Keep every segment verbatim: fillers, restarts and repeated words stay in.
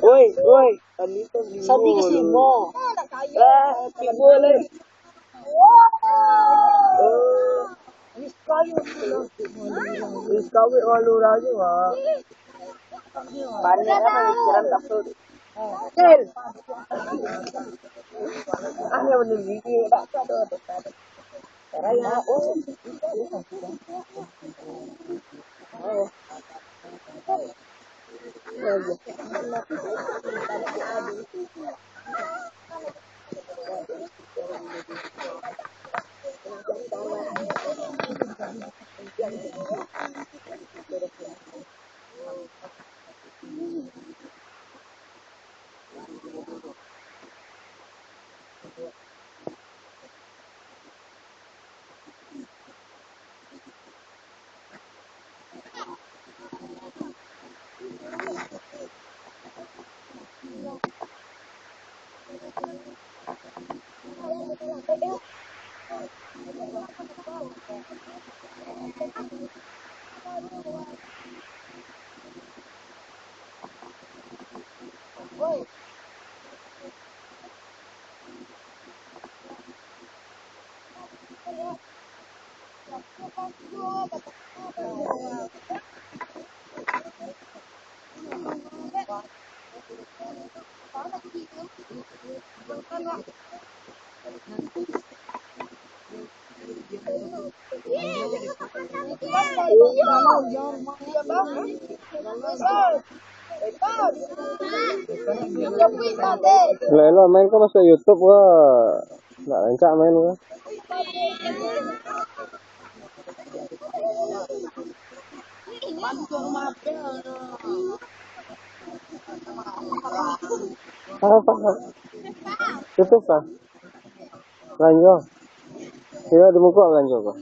Woi, woi. Sandi ka simo. Lah, tibo lai. Oh. Wis kawin walu urang tu, Mak. Panik lah pamikiran kasut. Cil. Ah, yang bener gigi, tak ada, tak ada. Elok-elok main ko masuak YouTube ko. Ndak rancak main ko. Apa? Tutup lah. Lanjut. Kira di muka lanjut ko.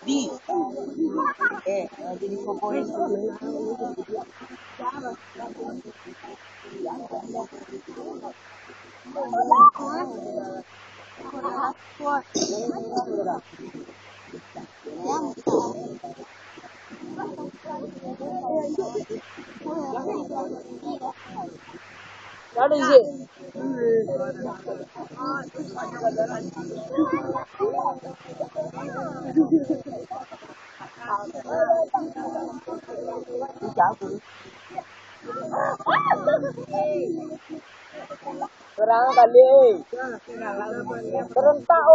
Di. Eh, jadi pokoknya. Urang kali, eh. Serentak,